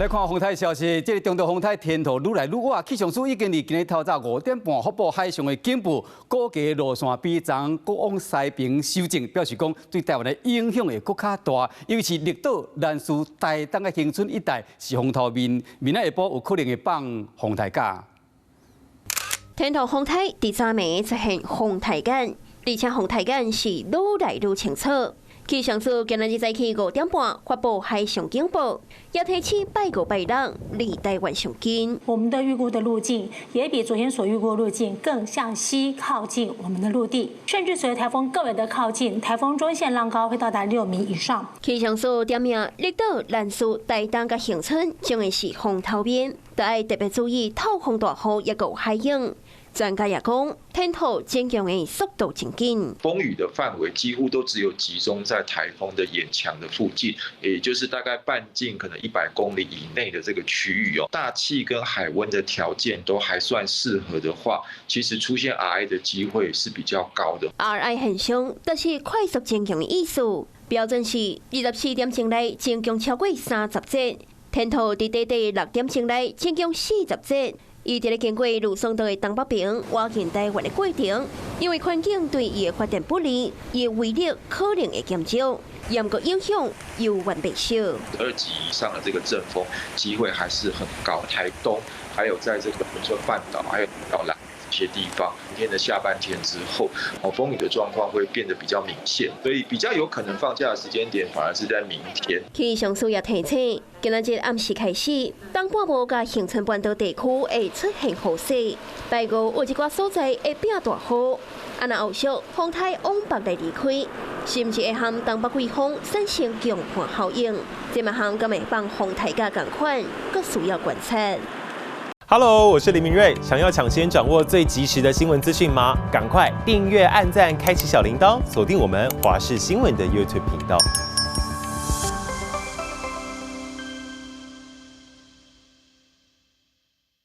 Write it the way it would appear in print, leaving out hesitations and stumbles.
來看風颱消息，這个中度風颱天兔愈來愈倚，氣象署已經佇今日透早5點半發布海上的警報，估計路線比昨閣往西爿修正，表示講對台灣的影響會閣較大，尤其是綠島、蘭嶼、台東佮恆春一帶是風頭面，明仔下晡有可能會放風颱假。天兔風颱佇昨暝出現風颱眼，而且風颱眼是愈來愈清楚。氣象署今仔日早起5點半發布海上警報，也提醒拜五拜六離台灣上近。我們的預估的路徑也比昨天所預估的路徑更向西靠近我們的陸地，甚至隨著颱風更為的靠近，颱風中線浪高會到達6米以上。氣象署點名綠島、蘭嶼、台東佮恆春將會是風頭面，著愛特別注意透風大雨抑閣有海湧。專家也講，天兔增強的速度真緊。風雨的範圍幾乎都只有集中在颱風的眼牆的附近，也就是大概半徑可能100公里以內的這個區域哦。大氣跟海溫的條件都還算適合的話，其實出現 RI 的機會是比較高的。 RI 現象就是快速增強的意思，標準是24點鐘內增強超過30節。天兔佇短短6點鐘內增強40節。伊佇咧經過呂宋島的東北爿，倚近台灣的過程，因為環境對伊的發展不利，伊的威力可能會減少，嚴格影響猶原未小。 2級以上的這個陣風機會還是很高，台東還有在這個恆春半島，還有到蘭這些地方，明天的下半天之後，哦，風雨的狀況會變得比較明顯，所以比較有可能放假的時間點反而是在明天。氣象署也提醒，今仔日暗時開始，東半部佮恆春半島地區會出現雨勢，拜五有一寡所在會變大雨。啊，若後續風颱往北來離開，是毋是會和東北季風產生強迫效應？這嘛和敢會放風颱假仝款，閣需要觀察。 Hello，我是林明瑞。想要搶先掌握最及時的新聞資訊嗎？趕快訂閱、按讚、開啟小鈴鐺，鎖定我們華視新聞的 YouTube 頻道。